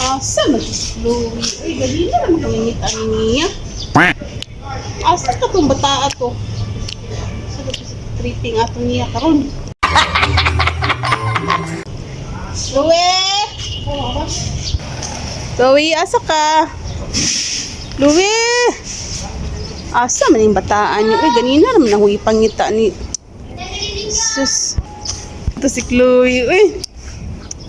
Asa man si Chloe? Uy, ganina naman kami ngita ni niya. Asa ka tong bataa to? Sa ka sa tripping ato niya karon? Chloe! Chloe, asa ka? Chloe! Asa man yung bataan niyo? Uy, ganina naman ako ipangita ni. Sus. Ito si Chloe. Uy.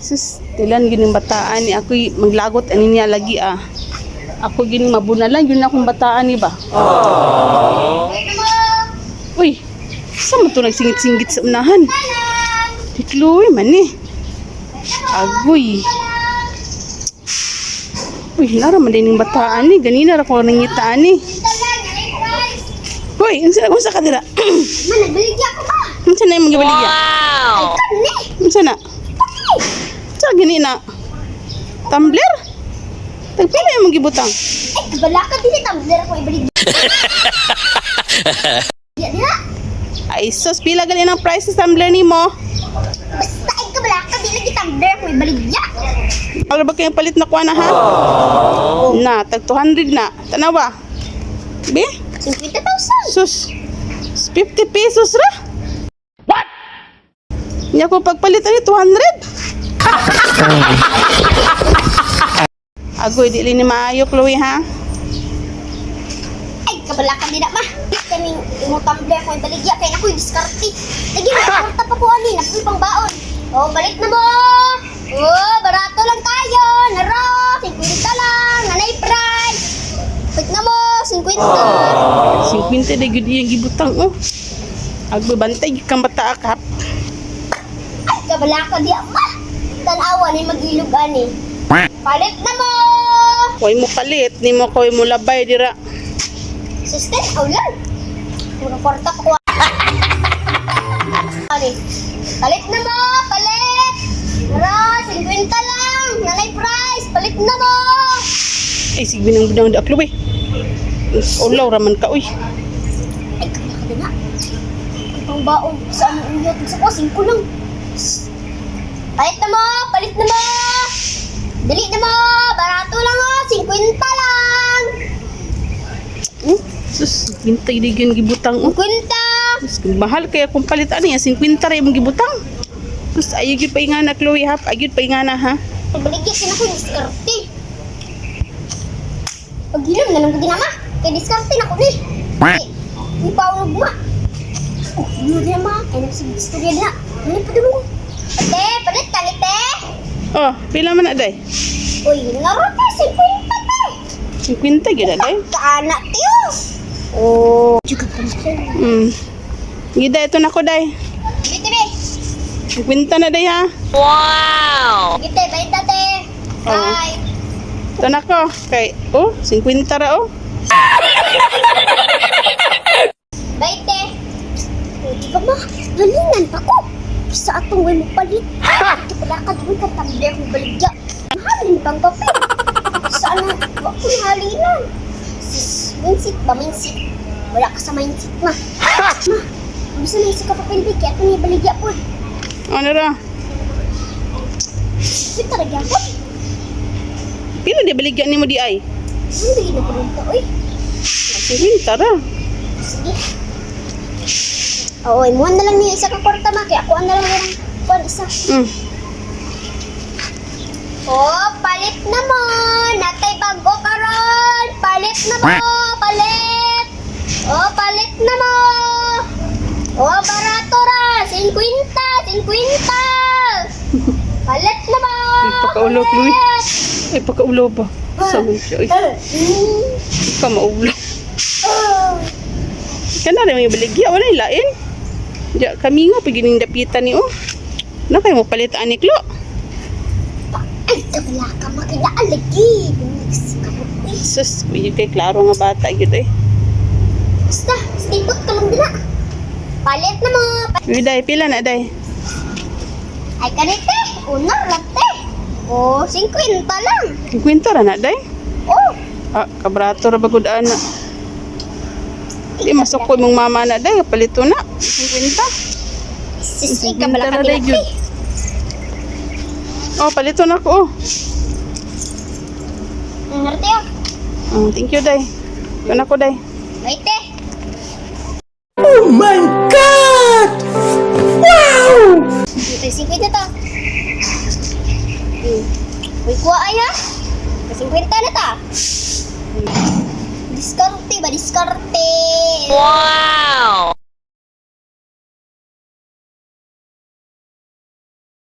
Sus, tilan gini yung bataan ni ako maglagot ani niya lagi ah. Ako gini mabunalan yun akong bataan ni ba. Uy, sa man to nagsingit-singit sa unahan? Si Chloe man eh. Agoy. Uy, nara man din yung bataan ni. Ganina ra ko nangitaan ni. Uy, unsa unsa ka dira? Man, nagbaligya ko ba? Unsa na imong gibaligya? Ay, kani! Unsa na? Unsa gini na? Tumbler? Tagpila imong gibutang? Ay, kabala ka din. Tumbler ako ibaligya. Ya, diha. Ay sus, pila gali ang price sa tumbler nimo? Basta ay kabala ka din. Lagi tumbler ako ibaligya. Ano ba kayong palit na kuha na ha? Na, tag 200 na. Tanawa. Be? 50,000. Sus. 50 pesos ra. What? Nya ko pagpalit ani 200. Agoy, dili ni maayo, Chloe, ha? Ay, kabala ka din na, ma. Kaming imo tumbler ako ibaligya. Kaya nako'y diskarte. Lagi, may pa ko ani. Napoy pang baon. Oh, balik na mo! Oh, barato lang tayo. Naro, 50 lang. Nanay price. Balik na mo, 50. 50 na gyud iyang gibutang oh. Agoy, bantay gyud kang bata ka. Ay, kabala ka di ma. Tanawa ni magilog ani. Palit na mo! Koy mo palit, nimo koy mo labay dira. Sister, aw lang. Puro kwarta pa ko. Ani. Palit na mo! Palit! Tara, 50 lang! Nanay price! Palit na mo! Ay, sige binang binang da, Chloe. Ulaw raman ka, uy. Ay, kabala ka din na. Ay, pang baon. Sa ano uyot? Sa ko, 5 lang. Shh. Palit na mo! Palit na mo! Dali na mo! Barato lang oh! 50 lang! Oh, sus, 50 di gyud gibutang oh. 50! Sus, mahal kaya kung palit ani, 50 ra imong gibutang. Sus, ayo gyud pa ingana, Chloe, ha? Ayo gyud pa ingana, ha? Pabaligya ka na ko yung diskarte. Pag hilam na lang ko ginama. Kay diskarte na ko ni. Kay, Hindi pa ako nagma. Oh, yun na ma. Ay, nagsig-istorya na. Ano pa dulong? Ate, palit ka ni te. Oh, pila man na day? Uy, naro te, 50 te. 50 gyud na day. Kaana tiyo. Oh. Juga pa na. Gida ito na ko day. Sige, te. 50 na day ha. Sige, te. Bye, te. Bye. Ito na ko. Kay oh, 50 ra oh. Bye, te. Oh, di ba ma? Galingan pa ko. Sa atong way mo palit. Ito pala ka doon ka tumbler kong baligya. Mahalin pang papel. Sana, wa ko halinan. Sis, mindset ba mindset? Wala ka sa mindset, ma. Ma, bisa na isa ka papel, Vic. Kaya ito niya baligya po. Ano ra? Ito talaga po. Pila di baligyan nimo di ay? Hindi na po ito, uy. 50 ra. Sige. Oo, imuhan na lang niya isa ka kwarta, ma. Kaya ako na lang niya ng kuwan isa. Oh, palit na mo. Natay bago karon. Palit na mo. Palit. Oh, palit na mo. Oh, barato ra. 50, 50. Palit na mo. Ay, pakaulo, Chloe. Palit. Ay, pakaulo ba? Sa man siya. Ay, ka maulo. Kana rin may baligya wala yung lain. Diya kami nga pag gining dapitan ni oh. Na kayo mo palit ani Klo. Ay, wala ka makilaalagi. Bumigsi ka mo. Uy, Sus, kuy kay klaro nga bata gyud eh. basta, stay put ka lang dila. Palit na mo. Uy, day, pila na day. Ay, kanite. Una, rate. Oh, 50 lang. 50 ra na day. Oh, Ah, kabrato ra bagud ana. Di masuk ko imong mama na day, palito na. 50. Sisi ka bala 50 ka ra day gyud. Oh, palito na ko. Oh. Thank you, day. Yun ako, day. Bye, te. Oh my God! Wow! Ito, 50 ta. Uy, kuha ay ha? 50 na ta. Diskarte ba? Diskarte. Wow!